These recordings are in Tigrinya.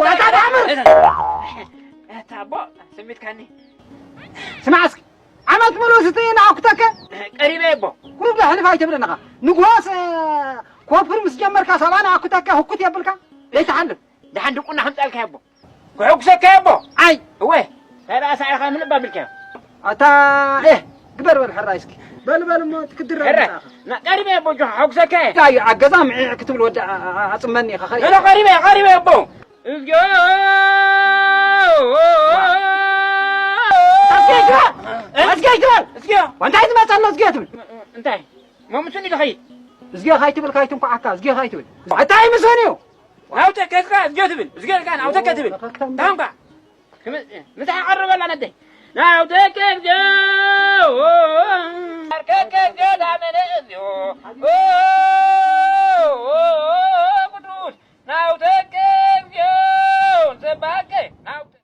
ዋታ ዳምር! ኣታ ኣቦ፣ ስሚትካኒ። ስማዕ እስኪ፣ ዓመት ሙሉ ስትይ ንኣኩተከ? ቀሪበ ኣቦ። ቁሩብ ዶ ሕልፍ ኣይትብለንኻ? ንግሆስ፣ እ፣ ኮፍር ምስ ጀመርካ ሰብኣ ንኣኩተከ ህኩት የብልካ? ዘይትሓልፍ። ደሓን ድቁና ከምጻልካ ኣቦ። ክሕጉሰካ ኣቦ። ኣይ። እወ። እንታይ ደኣ ሳዕርኻ ምልባ ኣቢልካዮ? ኣታ፣ ኤህ፣ ግበር በል ሕራይ እስኪ። በል፣ በል እሞ ትክድር ሕራይ። መጻእኻ። ና፣ ቀሪበ ኣቦ፣ ጆ፣ ሕጉሰካ። እንታይ እዩ፣ ኣብ ገዛ ምዒዕ ክትብል ወዲ ኣ-፣ ኣ-፣ ኣጽመኒ ኢኻ፣ ኸይ-? ኖ፣ ኖ፣ ቀሪበ፣ ቀሪበ ኣቦ። እዝግዮ። ኣዝጌ ግበር! እ? ኣዝጌ ግበር! እዝግዮ። እንታይ ዝመጽእ ኣሎ እዝግዮ ትብል? እንታይ? መምሱኒ ዝኸይድ። እዝግዮ ካይትብል ካይትንኳዓካ፣ እዝግዮ ካይትብል። እንታይ ምስን እዩ? ናውተከ እዝግዮ ትብል፣ እዝግዮ ኢልካ ናውተከ ትብል። ታንኳ። ክም-፣ ምሳሕ ቀርበላ ነደይ። ናውተከ እዝግዮ። ኣርከከ እዝግዮ ዳመነ እዝግዮ። ኦ፣ ኦ፣ ኦ፣ ቅዱስ። ናውተከ እዝግዮ። ዘባከ ናውተ-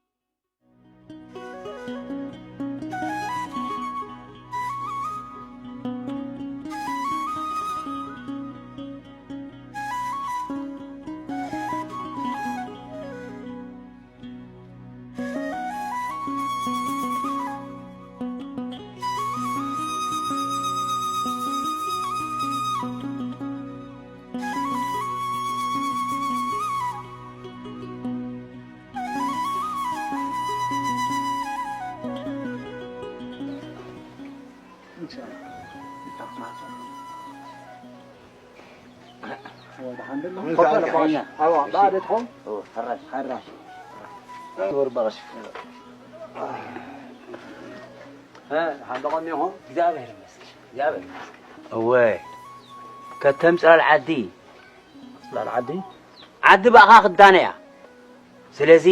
እወ፣ ከተም ጽላል ዓዲ። ጽላል ዓዲ? ዓዲ ብኣኻ ክዳነ እያ። ስለዚ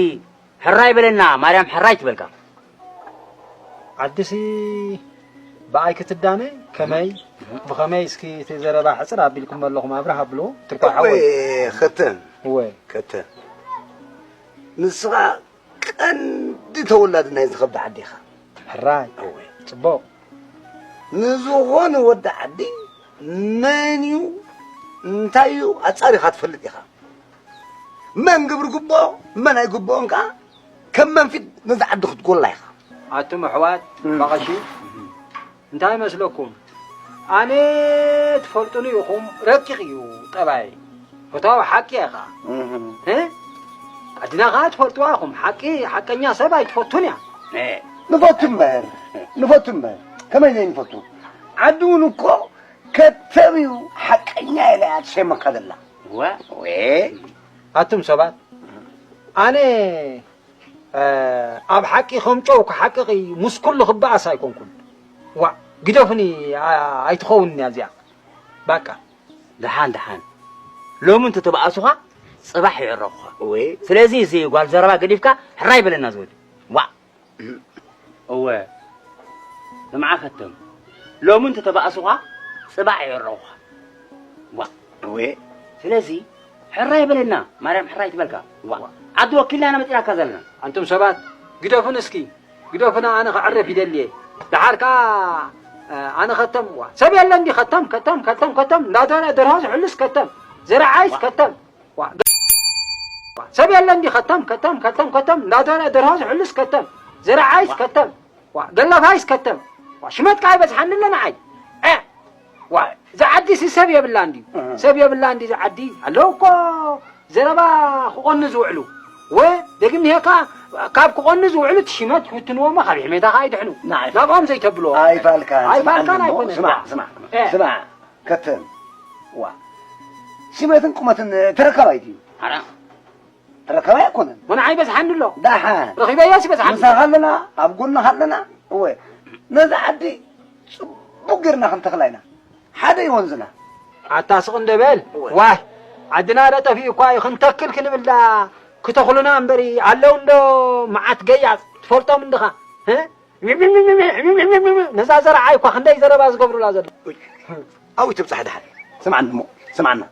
ሕራይ በለና፣ ማርያም ሕራይ ትበልካ። ዓድሲ ብኣይ ክትዳነ ከመይ? ብኸመይ? እስኪ እቲ ዘረባ ሕጽር ኣቢልኩም ኣለኹም፣ ኣብርህ ኣብልዎ። ትኳ እወ፣ ሓወይ። ከተም። እወ። ከተም። ንስኻ ቀንዲ ተወላዲ ናይ ዝኸብድ ዓዲ ኢኻ። ሕራይ። እወ። ጽቡቕ። ንዝኾነ ወዲ ዓዲ መን እዩ፣ እንታይ እዩ ኣጻሪኻ ትፈልጥ ኢኻ። መን ግብሪ ግብኦ፣ መን ኣይግብኦን ከኣ ከም መንፊት ነዛ ዓዲ ክትጎላ ኢኻ። ኣቱም ኣሕዋት እም። ባቐሺ፣ እንታይ ይመስለኩም? ኣነ ትፈልጡኒ ኢኹም፣ ረቂቕ እዩ ጠባይ። ፈታዊ ሓቂ እየ ኸኣ። እም። እ? ዓድና ኸኣ ትፈልጥዋ ኢኹም፣ ሓቂ፣ ሓቀኛ ሰብ ኣይትፈቱን እያ። እ። ንፈቱ እምበር፣ ንፈቱ እምበር፣ ከመይ ዘይንፈቱ? ዓዲ እውን እኮ ከተም እዩ ሓቀኛ ኢላ እያ ትሸመካ ዘላ። ወ-፣ ወ-፣ ኣቱም ሰባት፣ ኣነ፣ እ፣ ኣብ ሓቂ ከም ጨው ክሓቅቕ ሙስኩል ክበኣስ ኣይኮንኩን። ዋእ፣ ግደፉኒ፣ ኣ-፣ ኣይትኸውን እያ እዚኣ። ባቃ። ደሓን፣ ደሓን። ሎሚ እንተተባኣሱኻ፣ ጽባሕ ይዕረቑኻ። ወይ። ስለዚ፣ እዚ ጓል ዘረባ ገዲፍካ፣ ሕራይ በለና ዝወዲ። ዋእ። እወ፣ ስምዓ ከተም፣ ሎሚ እንተተባእሱኻ፣ ጽባሕ ይዕረቑኻ። ዋ። እወ። ስለዚ፣ ሕራይ በለና፣ ማርያም ሕራይ ትበልካ። ዋ። ዓዲ ወኪልና ኢና መጺናካ ዘለና። ኣንቱም ሰባት፣ ግደፉን እስኪ፣ ግደፉና፣ ኣነ ክዕርፍ ይደሊ እየ። ደሓር ከኣ፣ እ፣ ኣነ ከተም፣ ዋ፣ ሰብ የለን ድዩ? ከተም፣ ከተም፣ ከተም፣ ከተም፣ እንዳበለ ደርሆ ዝሕልስ ከተም፣ ዘረዓይስ ዋ። ከተም። ዋ፣ ገ-፣ ዋ፣ ሰብ የለን ድዩ? ከተም፣ ከተም፣ ከተም፣ ከተም፣ እንዳበለ ደርሆ ዝሕልስ ከተም፣ ዘረዓይስ ዋ። ከተም፣ ዋ፣ ገላፋይስ ከተም፣ ዋ፣ ሽመት ከኣ ይበዝሓኒ ኣሎ ንዓይ። እ፣ ዋ፣ እዛ ዓዲ ሲ ሰብ የብላን ድዩ? እህ። ሰብ የብላን ድዩ እዛ ዓዲ? ኣለዉ እኮ ዘረባ ክቖኑ ዝውዕሉ። ወ፣ ደግም ንሄካ ካብ ክቖኑ ዝውዕሉ እቲ ሽመት ይፍትንዎ እሞ ካብ ሕሜታ ከኣ ይድሕኑ። ንዓይ ናብኦም ዘይተብልዎ። ኣይፋልካን፣ ኣይፋልካን ስምዓኒ እሞ፣ ኣይኮነን። ስማዕ፣ ስማዕ፣ እ። ስማዕ። ከተም። ዋ። ሽመትን ቁመትን ተረካባይ ድዩ? ሓራ። ተረካባይ ኣይኮነን። ወንዓይ በዝሓኒ ኣሎ። ደሓን። ረኺበዮስ ይበዝሓኒ። ምሳኻ ኣለና፣ ኣብ ጎንኻ ኣለና። እወ። ነዛ ዓዲ ጽቡቕ ጌርና ክንተኽላ ኢና። ሓደ እዩ ወንዝና። ኣታ ስቕ እንደ በል። እወ። ዋይ። ዓድና ዶ ጠፊኡ እኳ እዩ፣ ክንተክል ክንብል ደኣ ክተኽሉና እምበሪ፣ ኣለዉ እንዶ መዓት ገያጽ፣ ትፈልጦም እንድኻ። እ? ነዛ ዘረዓይ እኳ ክንደይ ዘረባ ዝገብሩላ ዘለዉ። ኡይ፣ ኣብኡ ትብጻሕ ደሓን። ስምዓኒ እሞ፣ ስምዓና፣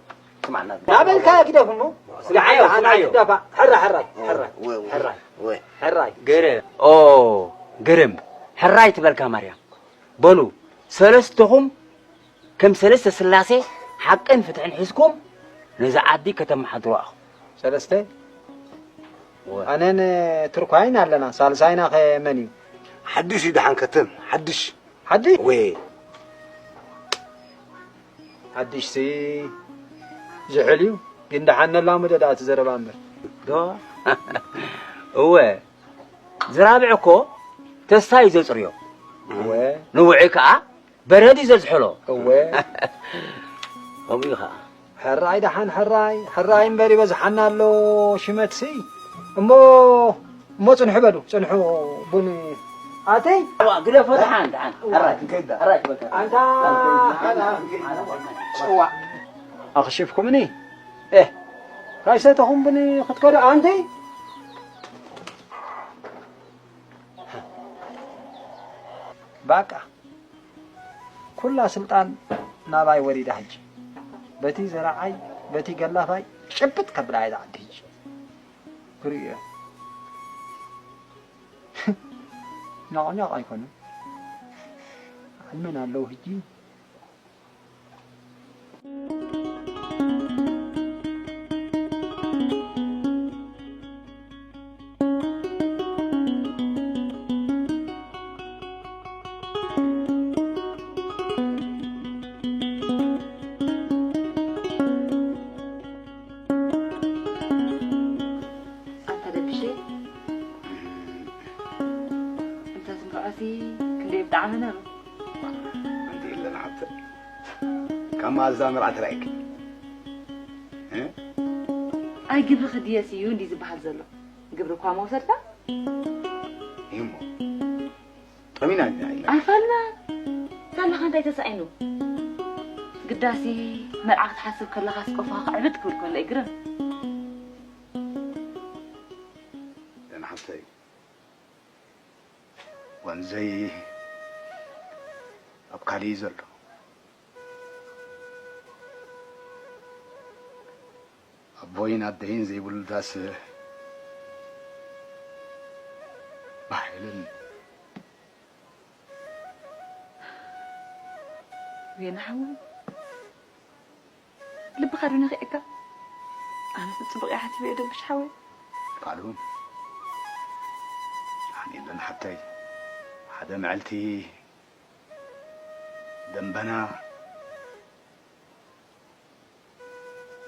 ስምዓና። ናበልካ ግደፍ እሞ። ስምዓዮ፣ ደሓን፣ ስምዓዮ። ደሓን፣ ደፋ። ሕራ፣ ሕራይ፣ ሕራይ፣ ወይ፣ ወይ፣ ሕራይ፣ ወይ። ሕራይ። ግርም። ኦ፣ ግርም። ሕራይ ትበልካ ማርያም። በሉ፣ ሰለስትኹም ከም ሰለስተ ስላሴ ሓቅን ፍትሕን ሒዝኩም ነዛ ዓዲ ከተመሓድሩዋ ኢኹም። ሰለስተ? ኣነን ትርኳይን ኣለና። ሳልሳይና ከ መን እዩ? ሓድሽ እዩ ደሓን ከተም፣ ሓድሽ። ሓድሽ? ወይ። ሓድሽሲ ዝሕል እዩ። ግን ደሓን ነላምዶ ደኣ እቲ ዘረባ እምበር። ዶ? እወ። ዝራብዕ እኮ ተስፋ እዩ ዘጽርዮ። እወ። ንውዑይ ከኣ በረድ እዩ ዘዝሕሎ። እወ። ከምኡ እዩ ከኣ። ሕራይ ደሓን ሕራይ፣ ሕራይ እምበር ይበዝሓና ኣሎ ሽመትሲ። እሞ፣ እሞ ጽንሑ በሉ፣ ጽንሑ ቡን ኣተይ። እዋ፣ ግደፎ ደሓን፣ ደሓን። እዋ፣ ሕራይ፣ ክንከይድ ዳ። ሕራይ በቃ። ኣንታ፣ ጽዋዕ። ኣኽሽፍኩምኒ። ኤህ፣ ካይሰተኹም ቡን ክትከዱ ኣንቲ? ባቃ። ኩላ ስልጣን ናባይ ወሪዳ ሕጂ። በቲ ዘረዓይ፣ በቲ ገላፋይ ጭብጥ ከብላ እያ ዝዓዲ ሕጂ። ክርእዮ። ኛቕ ኛቕ ኣይኮኑን። ዓልመን ኣለዉ ሕጂ። ኣንታ ደብሼ፣ እንተ ትምርዖሲ ክንደይ ብጣዕሚ ነሩ። ኣንቲ ኢለን ሓብተይ፣ ካብ መኣዛ መርዓ ተራእኪ? እ? ኣይ ግብሪ ክድየስ እዩ እንዲ ዝበሃል ዘሎ። ግብሪ እኳ መውሰድካ? እዩሞ። ጠሚና ኢና ኢልና። ኣይፋልና። ሳላኻ እንታይ ተሳኢኑ? ግዳሲ መርዓ ክትሓስብ ከለኻ ስቆፋ ክዕብጥ ክብል ከሎ ይግርም። ደህና ሓብተይ፣ ወንዘይ ኣብ ካልእ እዩ ዘሎ። ኣቦይን ኣደይን ዘይብሉ ዳስ ባሕ ኢሉኒ። ወይኒ ሓወይ፣ ልብኻ ዶ ነኺዕካ? ኣነስ ጽቡቕ እየ ሓሲበ እየ ደብሽ ሓወይ። ካልኡን ሓኒለን ሓብተይ፣ ሓደ መዓልቲ ደንበና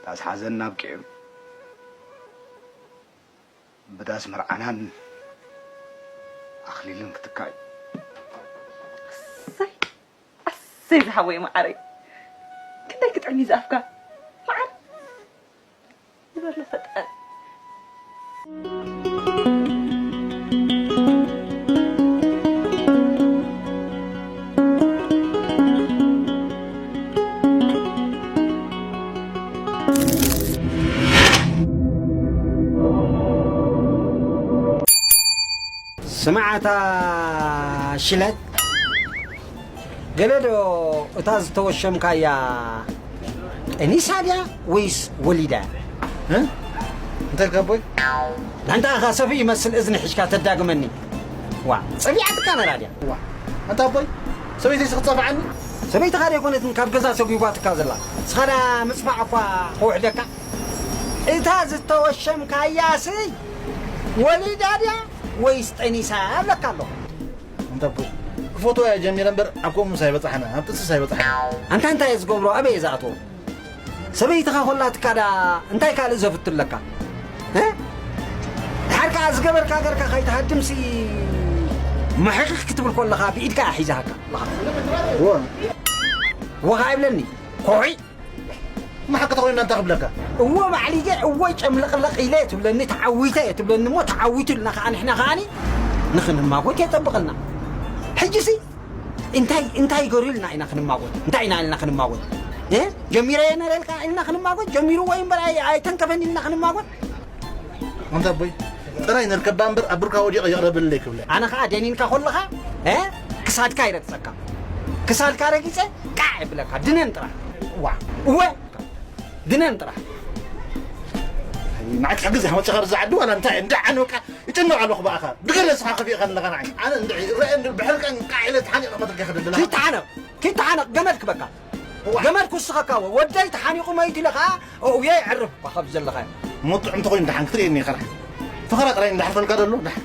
ዳስ ሓዘንና ኣብቂዑ፣ ብዳስ መርዓናን ኣኽሊልን ክትካእ እዩ። ኣሰይ፣ ኣሰይ ዝሓወይ መዓረይ። ክንደይ ክጥዕም እዩ ዝኣፍካ። መዓር ዝበሎ ፈጣሪ። ስማዕ ኣታ ሽለት፣ ገለ ዶ እታ ዝተወሸምካያ ጠኒሳ ድያ ወይስ ወሊዳ? እ? እንታይ ኢልካ ኣቦይ? ዳንታ ኢኻ ሰፍኢ ይመስል እዝኒ ሒዝካ ተዳግመኒ። ዋ፣ ጸቢዓትካ ነራ ድያ? ዋ፣ ኣንታ ኣቦይ፣ ሰበይተይስ ክትጸፍዓኒ? ሰበይትኻ ደይኮነትን ካብ ገዛ ሰጒጓትካ ዘላ። ንስኻ ደኣ ምጽፋዕ እኳ ክውሕደካ። እታ ዝተወሸምካያሲ ወሊዳ ድያ ወይስ ጠኒሳ ኣለካ ኣለኹ? ኣንታ ኣቦይ፣ ክፈትዋ እየ ጀሚረ እምበር ኣብ ከምኡስ ኣይበጻሕና፣ ኣብ ጥንስስ ኣይበጻሕና። ኣንታ እንታይ እየ ዝገብሮ? ኣበይ እየ ዝኣትዎ? ሰበይትኻ ኮላትካ ዳ እንታይ ካልእ ዘፍቱ ኣለካ? እ? ድሓር ከኣ ዝገበርካ ገርካ ከይትሃድምሲ፣ ምሕኽኽ ክትብል ኮለኻ ብኢድካ እያ ሒዛሃካ ኣለኻ። እወ። እወ ከኣ ይብለኒ። ኮሒ! እሞ ሓቂ ተኾይኑ እንታይ ክብለካ? እወ ማዕሊገ፣ እወ ጨምለቕለቕ ኢለ ትብለኒ፣ ተዓዊተ እየ ትብለኒ እሞ ተዓዊቱ ኢልና ከኣ ንሕና ከኣኒ ንኽንማጎት የጸብቐልና። ሕጂሲ እንታይ፣ እንታይ ገሩ ኢልና ኢና ክንማጎት? እንታይ ኢና ኢልና ክንማጎት? እ? ጀሚረዮ ነረ ኢልካ ኢልና ክንማጎት? ጀሚርዎ እዩ እምበር ኣይ-፣ ኣይተንከፈን ኢልና ክንማጎት? ኣንታ ኣቦይ፣ ጥራይ ነርከባ እምበር ኣብ ብርካ ወዲቐ ይቕረብለይ ክብለ። ኣነ ኸኣ ደኒንካ ኮለኻ፣ እ? ክሳድካ ይረግጸካ። ክሳድካ ረጊጸ ቃዕ የብለካ። ድነን ጥራሕ። ዋ። እወ። ድነን ጥራሕ። ንዓይ ክትሕግዝ ኢኻ መጺኻ ኣብዚ ዓዲ ዋላ እንታይ? እንዳ ዓንብካ ይጭነቕ ኣለኹ ብኣኻ። ብገለ ንስኻ ከፊእካ ኣለኻ ንዓይ። ኣነ እንድዒ እረአ እንድዒ ብሕርቀን ቃዕ ኢለ ተሓኒቐ መትረፍ ከደልድለኻ። ኪድ ተሓነቕ፣ ኪድ ተሓነቕ፣ ገመድ ክበካ። እዋ። ገመድ ክውስኸካ እወ። ወደይ ተሓኒቑ መይቱ ኢለ ኸዓ፣ ኦ፣ እየ የዕርፍ እኳ ካብ ዘለኻዮ። እሞ ጥዑም ተኾይኑ ደሓን ክትርእየኒ ኢኻ ደሓን። ፈኸራ ጥራይ እንዳሕፈልካ ዘሎ፣ እንዳሕ-፣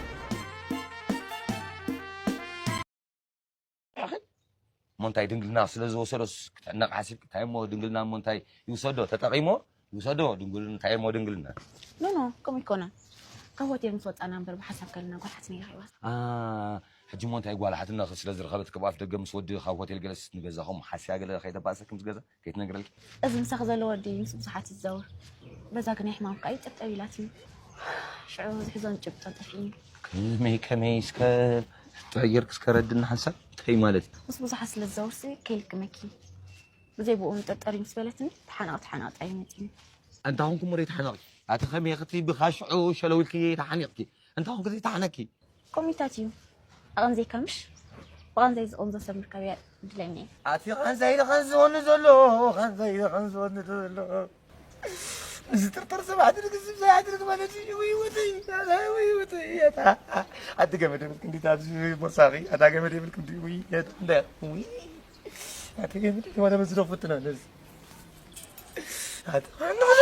እሞ እንታይ ድንግልና ስለ ዝወሰዶስ ክትሕነቕ ሓሲብክ? እንታይ እሞ ድንግልና እሞ እንታይ ይውሰዶ? ተጠቒሞ ይውሰዶ ድንግልና፣ እንታይ እሞ ድንግልና? ኖ፣ ኖ፣ ከምኡ ኣይኮነን። ካብ ሆቴል ምስ ወጻና እምበር ብሓሳብ ከለና ጓል ሓትነይ ረኺባ። አ፣ ሕጂ እሞ እንታይ ጓል ሓትነኺ ስለ ዝረኸበት ካብ ኣፍ ደገ ምስ ወዲ ካብ ሆቴል ገለስ ንገዛኹም ሓስያ ገለ ከይተባእሰኪ ምስ ገዛ ከይትነግረልኪ? እዚ ምሳኺ ዘሎ ወዲ ምስ ብዙሓት ይዛወር። በዛ ግን ሕማም ከኣ ይጠብጠብ ኢላትኒ። ሽዑ ዝሕዞን ጭብጦን ጠፊእኒ። ከመይ፣ ከመይ እስከ ጥዕይርክ እስከ ረድኒ ሓንሳብ? እንታይ ማለት እዩ? ምስ ብዙሓት ስለ ዝዛወርሲ ከይልክመኪ። ብዘይ ብኡ ምጥርጠር እዩ ምስ በለትኒ፣ ተሓናቕ ተሓናቕ ጥራይ እዩ መጺኒ። እንታ ኹንኩም ሞሬ ተሓናቕ። ኣቲ ከመይ ክትብኻ ሽዑ ሸለው ኢልኪ ተሓኒቕኪ? እንታ ኹንኩ ዘይተሓነኪ? ኮሚታት እዩ። ኣቐንዘይካ ምሽ? ብቐንዘይ ዝቐንዞ ሰብ ምርካብ እያ ድለኒ። ኣቲ ቃንዛይ ኢለ ቃንዝወኒ ዘሎ፣ ቃንዛይ ኢለ ቃንዝወኒ ዘሎ። ዝጥርጠር ሰብ ኣድርግ፣ ዝብዛይ ኣድርግ ማለት እዩ። ወይ ወተይ፣ ኣታ ወይ ወተይ፣ ኣታ። ኣቲ ገመድ የብልክ እንዲት ኣብዚ ሞሳኺ፣ ኣታ ገመድ የብልክ እንዲ፣ ወይ፣ ኣታ እንዳ፣ ወይ። ኣቲ ገመድ የብልክ ወላ በዝዶ ፍትና ነዚ። ኣቲ፣ ኣነኽዶ፣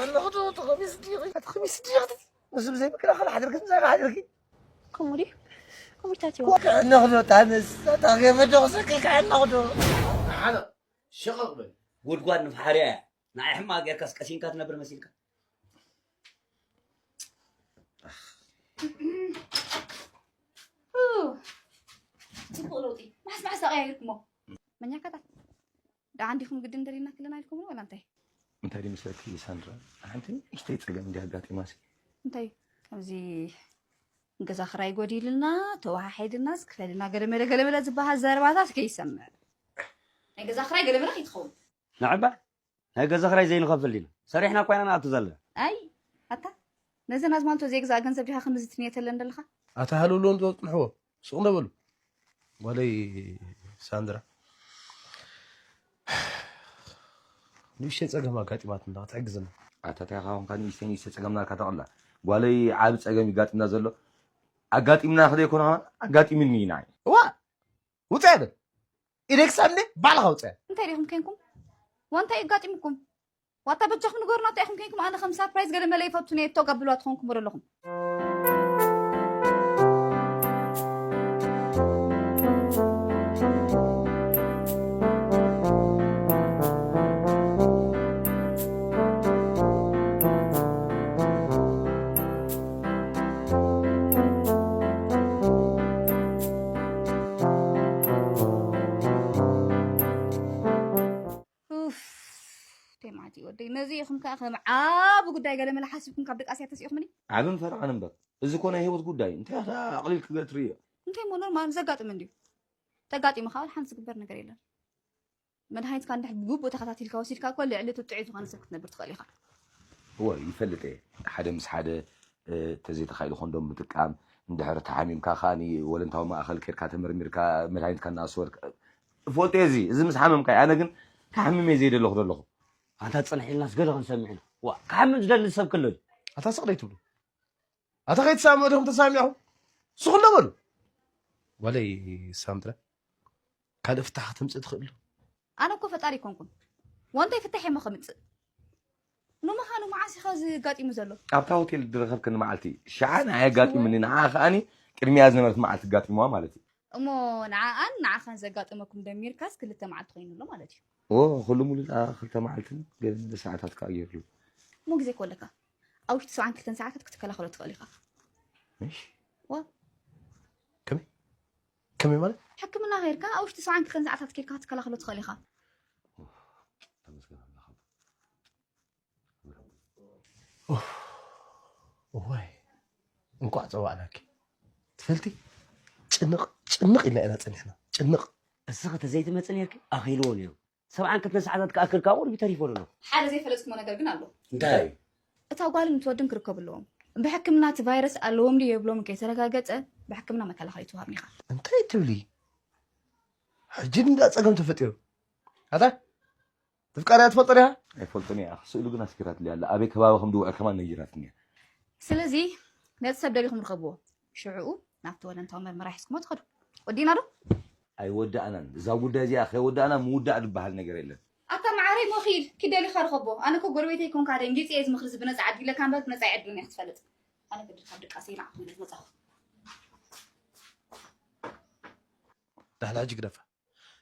ኣነኽዶ፣ ኣቲ ኸሚስ ድዩ፣ ኣቲ ኸሚስ ድዩ፣ ኣቲ። ንሱ ብዘይ ምክልኻል ሓድርጊ፣ ብዛዕባ ሓድርጊ። ከምኡ ድዩ? ከምኡታት ይወ-፣ ክዕነኽ ዶ? ታንስ፣ ኣታ ገመድ ዶ ክሰክል ክዕነኽ ዶ? ንሓነቕ፣ ሽቕቕ በል። ጉድጓድ ንፋሕርያ እያ። ንዓይ ሕማቕ ጌርካስ ቀሲንካ ትነብር መሲልካ? ኡ፣ ጽቡቕ ለውጢ። መሓስ መሓስ ተቐያይርኩሞ። መኛካታት። ደኣ እንዲኹም ግድን ደሊና ክለና ኢልኩምኒ ዋላ እንታይ? እንታይ ድዩ መስለኪ ሳንድራ? ሓንቲ ንእሽተይ ጸገም እንድያ ኣጋጢማሲ። እንታይ? ከምዚ ገዛ ክራይ ጎዲልና፣ ተወሓሒድናስ ክፈልና ገለመለ ገለመለ ዝበሃል ዘረባታት ከይሰምዕ። ናይ ገዛ ክራይ ገለመለ ከይትኸውን። ንዕባ ናይ ገዛ ክራይ ዘይንኸፍል ዲና? ሰሪሕና እኳ ኢና ንኣቱ ዘለና። ኣይ፣ ኣታ፣ ነዘን ኣዝማልቶ ዘይግዛእ ገንዘብ ዲኻ ክንድዚ ትንየተለን ዘለኻ? ኣታ ሃለውለውን ትበጽንሕዎ። ስቕ እንዶ በሉ። ጓለይ ሳንድራ፣ ንእሽተይ ጸገም ኣጋጢማትና ክትሕግዝና። ኣታ እንታይ ኢኻ ኾንካ ንእሽተይ ንእሽተይ ጸገምና ኢልካ ተቕላ? ጓለይ ዓቢ ጸገም ይጋጥምና ዘሎ። ኣጋጢምና ክደይኮነ ኣጋጢምኒ እዩ ንዓይ። እዋ! ውጽእ በል። ኢደይ ክሳብ እንደ ባዕልኻ ውጽእ። እንታይ ዲኹም ኬንኩም? ዋንታይ የጋጢምኩም? ዋታ በጃኹም ንገሩና፣ እንታይ ኢኹም ኬንኩም? ኣነ ከም ሳርፕራይዝ ገለ መለ ይፈቱ ነየ፣ እቶ ጋብልዋ ትኾንኩም ወደ ኣለኹም። ኡፍ፣ ቴማቲ ወደይ፣ ነዚ ኢኹም ከኣ ከም ዓቢ ጉዳይ ገለ መለ ሓሲብኩም ካብ ድቃስ እያ ተሲእኹምኒ? ዓብን ፈርቓን እምበር፣ እዚ እኮ ናይ ህይወት ጉዳይ፣ እንታይ ኢኻ ኣቕሊልኪ ገለ ትርእዮ? እንታይ እሞ ኖርማል ዘጋጥም እንድዩ። ተጋጢሙ ከኣ ሓንቲ ዝግበር ነገር የለን። መድሃኒትካ እንድሕር ብግቡእ ተኸታቲልካ ወሲድካ እኮ ልዕሊ እቲ ጥዑይ ዝኾነ ሰብ ክትነብር ትኽእል ኢኻ። እወ፣ ይፈልጥ እየ። ሓደ ምስ ሓደ፣ እ፣ ተዘይተኻኢሉ ኮንዶም ምጥቃም፣ እንድሕር ተሓሚምካ ከኣ ወለንታዊ ማእኸል ኬድካ ተመርሚርካ መድሃኒትካ እናወሰድካ፣ እፈልጦ እየ እዚ፣ እዚ ምስ ሓመምካ እዩ። ኣነ ግን ክሓምም እየ ዘይደለኹ ዘለኹ። ኣንታ ጽንሕ ኢልናስ ገለ ክንሰምዕ ኢና። ዋ፣ ክሓምም ዝደሊ ሰብ ከሎ ድዩ? ኣታ ስቕ ደይትብሉ። ኣታ ከይትሳምዑ ዲኹም ተሳሚዕኹም? ስቕ እንዶ በሉ። ጓለይ ሳንድራ፣ ካልእ ፍታሕ ከተምጽእ ትኽእል ዶ? ኣነ እኮ ፈጣሪ ኣይኮንኩን። ወንታይ ፍታሕ እየ እሞ ከምጽእ? ንምዃኑ መዓስ እዩ ኸዚ ኣጋጢሙ ዘሎ? ኣብታ ሆቴል ዝረኸብክኒ መዓልቲ። ሽዓ ንዓይ ኣጋጢሙኒ፣ ንዓኣ ከኣኒ ቅድሚያ ዝነበረት መዓልቲ ኣጋጢምዋ ማለት እዩ። እሞ ንዓኣን ንዓኻን ዘጋጠመኩም ደሚርካስ ክልተ መዓልቲ ኮይኑ ኣሎ ማለት እዩ። ኦ፣ ኩሉ ሙሉ ደኣ ክልተ መዓልትን ገለ ሰዓታት ከኣ ገይሩ። እሞ ግዜ እኮ ኣለካ። ኣብ ውሽጢ ሰብዓን ክልተን ሰዓታት ክትከላኸሎ ትኽእል ኢኻ። እሺ። ዋ። ከመይ? ከመይ ማለት? ሕክምና ከይድካ ኣብ ውሽጢ ሰብዓን ክልተን ሰዓታት ከይድካ ክትከላኸሎ ትኽእል ኢኻ። ተመስገን ኣምላኽ። ኡፍ፣ እዋይ፣ እንቋዕ ጸዋዕናኪ። ትፈልጢ፣ ጭንቕ፣ ጭንቕ ኢልና ኢና ጸኒሕና። ጭንቕ። እስኺ ተዘይትመጺ ኔርኪ፣ ኣኺልዎ ኔሩ። ሰብዓን ክልተን ሰዓታት ክኣክል ካብ ቁሩብ ተሪፎ ኣሎ። ሓደ ዘይፈለጥኩሞ ነገር ግን ኣሎ። እንታይ? እታ ጓልን እቲ ወድን ክርከቡ ኣለዎም። ብሕክምና እቲ ቫይረስ ኣለዎም ድዩ የብሎምን ከይተረጋገጸ፣ ብሕክምና መከላኸሊ ትወሃብ ኢኻ። እንታይ ትብሊ? ሕጂ ድንጋ ጸገም ተፈጢሩ። ኣታ? ተፍቃርያ ትፈልጦ ዲኻ? ኣይፈልጦን እየ። ስእሉ ግን ኣስኪራትለይ ኣላ። ኣበይ ከባቢ ከም ዝውዕል ከማን ነጊራትኒ እያ። ስለዚ ነቲ ሰብ ደሊኹም ርኸብዎ። ሽዕኡ ናብቲ ወለንታዊ መርመራ ሒዝኩሞ ትኸዱ። ወዲእና ዶ? ኣይወዳእናን። እዛ ጉዳይ እዚኣ ከይወዳእና ምውዳእ ዝበሃል ነገር የለን። ኣታ መዓረይ እሞ ኪድ፣ ኪድ ደሊኻ ርኸቦ። ኣነ እኮ ጎረቤተይ ኮንካ ደንጊጸ እየ ዝምኽሪ፣ እዚ ብነጻ ዓዲ ኢለካ እምበር ብነጻ ኣይዕድልን እየ ክትፈልጥ። ኣነ ግዲ ካብ ድቃሰይ ንዓኹም ኢለ ዝመጻኹ። ዳሕላ ሕጂ ግደፋ።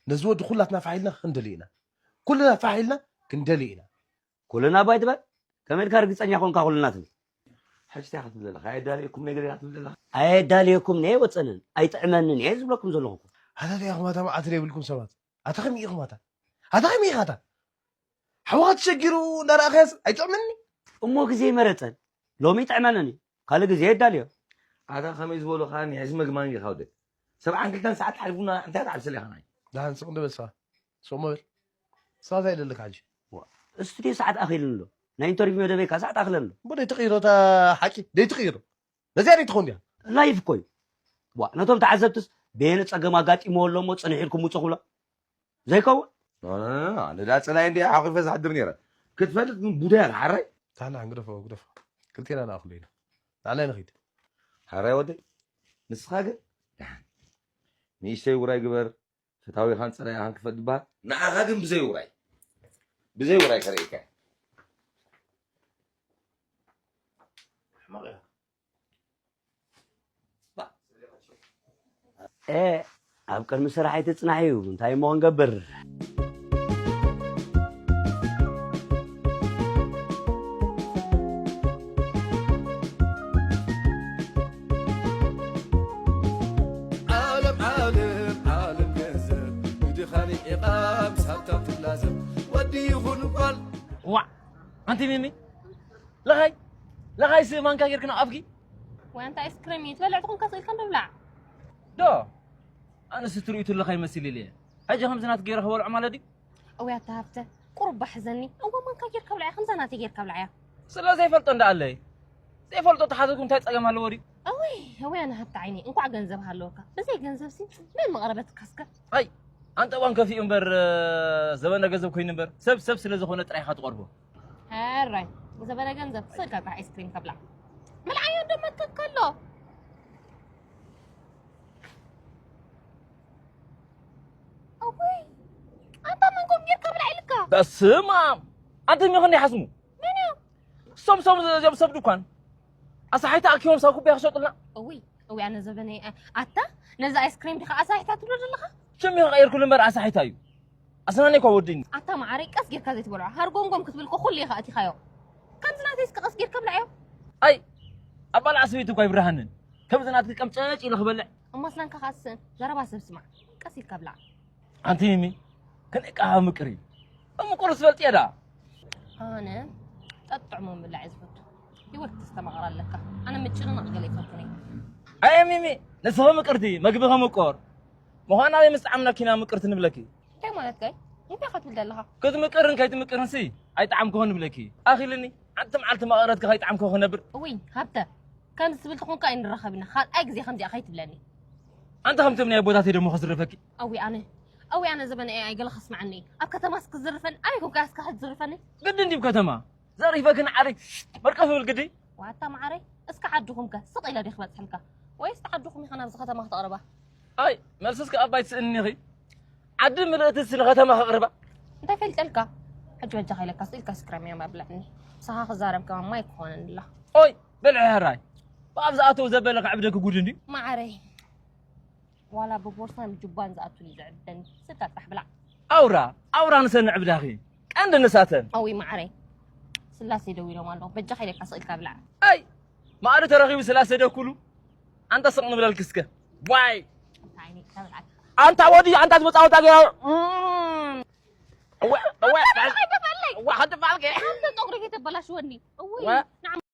ነዚ ወዲ ኩላትና ፋሕ ኢልና ክንደልዮ ኢና። ኩልና ፋሕ ኢልና ክንደልዮ ኢና። ኩልና እባ ኣይትበል። ከመይ ኢልካ ርግጸኛ ኮንካ ኩልና ትብል? ሕጂ እንታይ ኢኻ ትብል ዘለኻ? ኣየዳልየኩም ነገር ኢኻ ትብል ዘለኻ? ኣየዳልየኩምን እየ ኣይወጸንን ኣይጥዕመንን እየ ዝብለኩም ዘለኹ እኮ። ኣታ እንታይ ኢኹም ኣታ መዓት ዘይብልኩም ሰባት? ኣታ ከመይ ኢኹም ኣታ? ኣታ ከመይ ኢኻ ኣታ? ሓውኻ ተሸጊሩ እንዳረኣኻዮስ ኣይጥዕመኒ? እሞ ግዜ ይመረጸን። ሎሚ ይጥዕመንን እዩ። ካልእ ግዜ የዳልዮ። ኣታ ከመይ ዝበሉኻ ንሕዚ መግማን ኢኻ ወደይ። ሰብዓን ክልተን ሰዓት ሓሊፉና እንታይ ትዓብስል ኢኻ ናይ? ደሓን ስቕ እንዶ በል ስኻ። ስቕ እሞ በል። ስኻ እንታይ ይደለካ ሕጂ? ዋ፣ ስቱድዮ ሰዓት ኣኺሉኒ ኣሎ። ናይ ኢንተርቪው መደበይ ከኣ ሰዓት ኣኽለኒ ኣሎ። እሞ ደይትቕይሮ እታ ሓቂ፣ ደይትቕይሮ። ነዚኣ ደይትኸውን ድያ? ላይፍ እኮ እዩ። ዋ፣ ነቶም ተዓዘብትስ በየነ ጸገም ኣጋጢምዎ ኣሎ እሞ ጽንሕ ኢልኩም ውጹ ክብሎ? ዘይከውን? ኣነ ዳ ጸላይ እንዲ ሓኺፈ ዝሓድር ነይረ። ክትፈልጥ ግን ቡዳ እያ፣ ሓራይ? ታና ግደፎ፣ ግደፎ። ክልቴና ንኣኽሎ ኢና። ንዓና ንኺድ። ሓራይ ወደይ፣ ንስኻ ግን ደሓን። ንእሽተይ ውራይ ግበር፣ ፈታዊኻን ጸላኢኻን ክፈል ዝበሃል። ንዓኻ ግን ብዘይ ውራይ። ብዘይ ውራይ ከርእየካ። ሕማቕ ኢኻ። እ፣ ኣብ ቅድሚ ስራሕ ኣይትጽናሕ እዩ። እንታይ እሞ ክንገብር? ዓለም፣ ዓለም፣ ዓለም ገንዘብ፣ ንድኻን ዒቓ ምስ ሃብታም ትላዘብ። ወዲ ይኹን ጓል። ዋዕ! ኣንቲ ሚሚ፣ ለኻይ፣ ለኻይስ ማንካ ጌርክና ኣብኪ? ወይ ኣንታ ኣይስክሬም እዩ ትበልዕ ትኾንካ ስኢልካ እንዶ ብላዕ። ዶ? ኣነስ ትርእዩ ትለኻይ መሲሉ ኢለ እየ። ሕጂ ከምዚ ናት ገይረ ክበልዖ ማለት ድዩ? እውይ ኣታ ሃብተ፣ ቁሩብ ባሕዘኒ። እወ ማንካ ጌርካ ብላዕያ፣ ከምዛ ናተይ ጌርካ ብላዕያ። ስለ ዘይፈልጦ እንዳ ኣለይ። ዘይፈልጦ ተሓዘዝኩ እንታይ ጸገም ኣለዎ ድዩ? እውይ፣ እውይ ኣነ ሃብተ ዓይነይ፣ እንኳዕ ገንዘብ ሃለወካ። ብዘይ ገንዘብሲ መን መቕረበትካ እስከ? ኣይ፣ ኣንተ እዋን ከፊኡ እምበር፣ ዘበነ ገንዘብ ኮይኑ እምበር፣ ሰብ ሰብ ስለ ዝኾነ ጥራይ ኢኻ ትቐርቦ። ሕራይ፣ ዘበነ ገንዘብ ስእልካ ጥራሕ ኣይስክሪም ከብላ። ምልዓዮ ዶ መከክ ከሎ? እውይ፣ ኣንታ መን ኮፍ ጌርካ ብላዕ ኢልካ? በስመ ኣብ! ኣንተ ሚኾን ይሓስሙ? መን እዮም? እሶም፣ እሶም፣ እዚኦም ሰብ ድኳን። ኣሳሒታ ኣኪቦም ሳብ ኩባያ ክሸጡልና። እውይ፣ እውይ፣ ኣነ ዘበነይ፣ ኣ-፣ ኣታ፣ ነዚ ኣይስክሪም ዲኻ ኣሳሒታ ትብሎ ዘለኻ? ሽም ኢኻ ቀይርኩሉ እምበር ኣሳሒታ እዩ። ኣስናኒ እኳ ወዲኒ። ኣታ መዓረይ፣ ቀስ ጌርካ ዘይትበልዖ። ሃርጎምጎም ክትብል እኮ ኩሉ ኢኻ ኣቲኻዮ። ከምዚ ናተይ እስከ ቀስ ጌርካ ብልዓዮ። ኣይ፣ ኣባልዓ ሰበይቲ እኳ ይብርሃንን። ከምዚ ናትኪ ቀምጨጭ ኢለ ክበልዕ። እሞ ኣስናንካ ከኣ ስስን። ዘረባ ሰብ ስማዕ። ቀስ ኢልካ ብላዕ። ኣንቲ ሚሚ፣ ክንእቃሃ ምቅር እዩ። እምቁር ዝፈልጥ እየ ደኣ። ኣነ ጠጥዕሞ ምብላዕ እየ ዝፈቱ። ህይወት ተስተማቕር ኣለካ። ኣነ ምጭንናቕ ገለ ይፈቱን እየ። ኣየ ሚሚ፣ ንስኺ ምቅርቲ፣ መግቢ ከምቁር። ምዃን ኣበይ ምስ ጠዓምናኪ ኢና ምቅርቲ ንብለኪ? እንታይ ማለት ከይ? እንታይ ኢኻ ትብል ዘለኻ? ክትምቅርን ከይትምቅርንሲ ኣይጠዓምክኹን ንብለኪ። ኣኺልኒ፣ ሓንቲ መዓልቲ መቐረትኪ ከይጠዓምክኹ ክነብር? እውይ፣ ሃብተ፣ ከምዚ ትብል ተኾንካ ኣይንራኸብ ኢና። ካልኣይ ግዜ ከምዚኣ ከይትብለኒ። ኣንታ ከምቶም ናይ ኣቦታተይ ደሞ ክዝርፈኪ? ኣውይ ኣነ፣ ኣውይ ኣነ ዘበነ ኤኣይ ገለ ከስምዓኒ እዩ። ኣብ ከተማስ ክዝርፈኒ? ኣበይ ኮንካ እስካ ክትዝርፈኒ? ግድን ድዩ ከተማ? ዘሪፈኪ ንዓደይ መርቀፍ ብል ግዲ? ዋታ መዓረይ፣ እስካ ዓድኹም ከ ስቕ ኢለ ድየ ክበጽሐልካ? ወይስ ዓድኹም ኢኻ ናብዚ ከተማ ክተቕርባ? ኣይ፣ መልስስ ከኣ ኣባይ ትስእንኒ ኢኺ። ዓዲ ምልእትስ ንከተማ ከቕርባ? እንታይ ፈልጠልካ? ሕጂ በጃኻ ኢለካ ስቕ ኢልካ ስክራም እያ መብልዕኒ። ምሳኻ ክዛረብ ከማን ማይ ክኾነኒ ኣላ። ኦይ፣ በልዒ ሕራይ። ብኣብ ዝኣተው ዘበለ ከዕብደኪ ጉድ እንድዩ። መዓረይ። ዋላ ብቦርሳን ጁባን ዝኣቱን እዩ ዘዕብደኒ። ስድካ ጥራሕ ብላዕ። ኣውራ፣ ኣውራ ንሰን ንዕብዳኺ። ቀንዲ ንሳተን። ኣውይ መዓረይ። ስላሴ ደው ኢሎም ኣለዉ። በጃኻ ኢለካ ስቕ ኢልካ ብላዕ። ኣይ፣ ማዕሪ ተረኺቡ ስላሴ ደኩሉ። ኣንታ ስቕ ንብለልኪ እስከ። ዋይ። እንታይ ዓይነይ ክተብላዕ። ኣንታ ወዲ፣ ኣንታ ትመጻወታ ገይራ። እም። እወ፣ እወ፣ ኣንታ ከይተፈለይ። እወ፣ ከይተፋልከ። ኣንተ ጸጉሪ ከይተበላሽወኒ። እውይ። ወ-